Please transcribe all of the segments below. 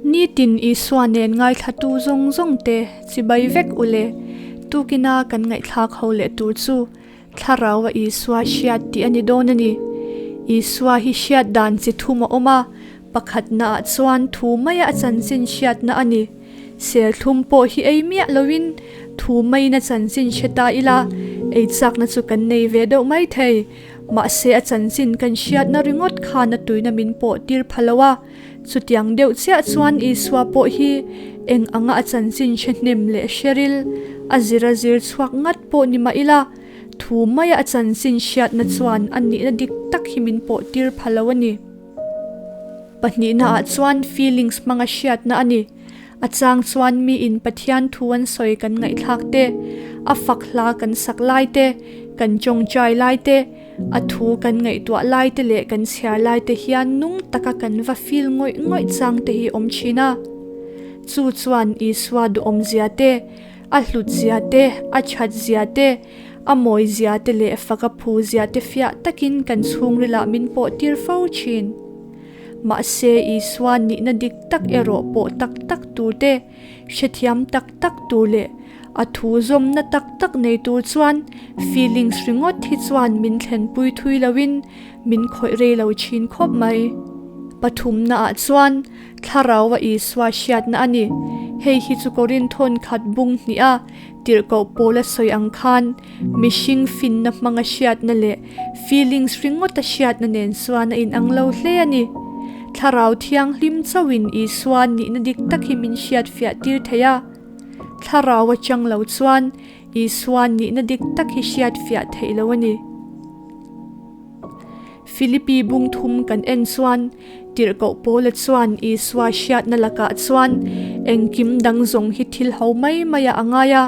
Nitin Isua nen ngaithlatu zawng zawng te chibai vek u le. Tukina kan ngaihthlak ho leh tur chu Thlaraua Isua hriat tih a ni dawn a ni. Isua hi hriat dan chi thum a awm a, pakhatnaah chuan thu maia a chanchin hriatna a ni. Serthlum pawh hi ei miah loin thu maiin a chanchin hre ta ila, ei chakna chu kan nei ve deuh mai thei. Mahse a chanchin kan hriatna ringawt khan a tuina min pawh tir pha lo a. Chutiang deuh chiah chuan Isua pawh hi eng anga a chanchin hre hnem leh hre ril, a zir a zir chhuak ngat pawh ni mah ila, thu maia a chanchin hriatna chuan a nihna dik tak hi min pawh tir pha lo a ni. Pahnihnaah chuan feelings hmanga hriatna a ni. A chang chuan miin Pathian thu an sawi kan ngaihthlak te, a fak hla kan sak lai te, kan tawngtai lai te, a thu kan ngaihtuah lai te leh kan chhiar lai te hian nung taka kan va feel ngawih ngawih chang te hi awm thin a. Chu chuan Isua duhawmzia te, a hlutzia te, a thatzia te, a mawizia te leh fak a phuzia te fiah takin kan chhungrilah min pawh tir fo thin. Mahse, Isua nihna dik tak erawh pawh tak tak tur te, hrethiam tak tak tur leh a thu zawmna tak tak nei tur chuan feelings ringawt hi chuan min thlenpui thui loin min khawih rei lo thin khawp mai. Pathumnaah chuan Thlaraua Isua hriatna a ni. Hei hi chu Korinth-awn khat bung hnih a tirhkoh pawl a sawi ang khan mihring finna hmanga hriatna leh feelings ringawta hriatna nen chuan a inang lo hle a ni. Thlarau Thianghlim chauhin Isua nihna dik tak hi min hriatfiah tir thei a. Thlarau atang lo chuan Isua nihna dik tak hi hriatfiah theih lo a ni. Philippi bung thum kan en chuan Tirhkoh Paula chuan Isua hriatna lakah chuan engkim dang zawng hi thil ho mai maiah a ngai a,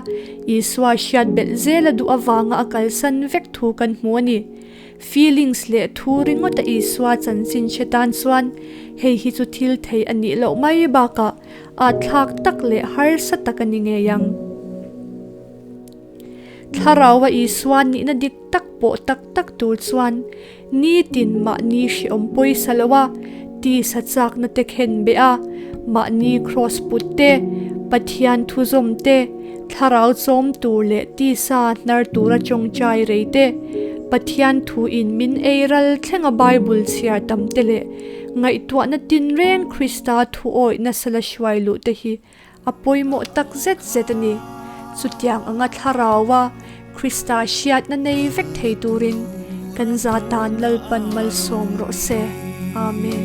Isua hriat belh zel a duh avanga a kalsan vek thu kan hmu a ni. Feelings leh thu ringawta Isua chanchin hre tan chuan hei hi chu thil thei a nih loh mai bakah âtthlak tak leh harsa tak a ni ngei ang. Thlaraua Isua nihna dik tak pawh tak tak tur chuan nitin mahni hrehawm pawisa lo a, tisa chakna te khen beh a, mahni kraws put te, Pathian thuzawm te, thlarau chawm tur leh tisa hnar tura tawngtai rei te, Pathian thu in min ei ral thlenga Bible chhiar tam te leh ngaihtuahna tinreng Krista thu awih nasa la hruai luh te hi A pawimawh tak zet zet a ni. Chutiang anga thlaraua Krista hriatna nei vek thei turin kan za tan Lalpan malsawm rawh se. Amen.